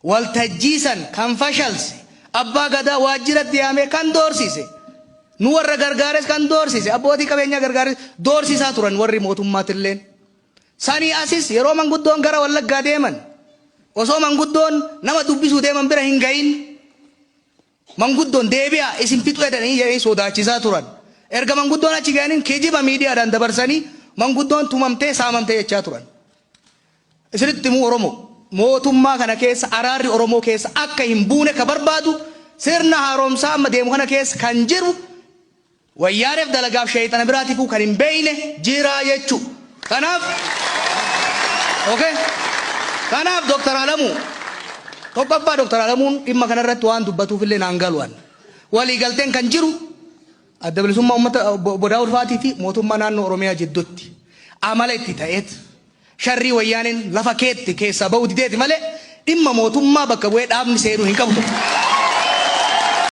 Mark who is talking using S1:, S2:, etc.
S1: Waltajjii san kan fashalse, abbaa gadaa waajjiratti yaamee kan doorsise, nu warra gargaares kan doorsise, abbootii qabeenyaa gargaares doorsisaa turan warri mootummaatilleen. Sanii asis yeroo manguddoon gara Wallaggaa deeman, osoo manguddoon nama dubbisuu deeman bira hin gahin, manguddoon deebi'aa isin fixuu jedhanii jedhanii sodaachisaa turan. Erga manguddoon achi ga'aniin kijiba miidiyaadhaan dabarsanii manguddoon tumamtee saamamtee jechaa turan. Isinitti himuu, Oromoo, mootummaa kana keessa araarri Oromoo keessa akka hin buune ka barbaadu, sirna haaromsaa amma deemu kana keessa kan jiru, wayyaaneef dalagaaf sheeyxana biraatifuu kan hin beeyne jira jechu. Kanaaf, okay. Kanaaf Dr. Alamuu, tokkoffaa, Dr. Alamuun dhimma kanarratti waan dubbatuuf illee naan galu'an. Waliigalteen kan jiru Adda Bilisummaa Uummata Obbo Daawud Faatii fi mootummaa naannoo Oromiyaa jidduutti amala itti ta'eet sharrii wayyaaneen lafa keetti keessaa ba'uu dideeti malee dhimma mootummaa bakka bu'ee dhaabni seenuu hin qabu tokko.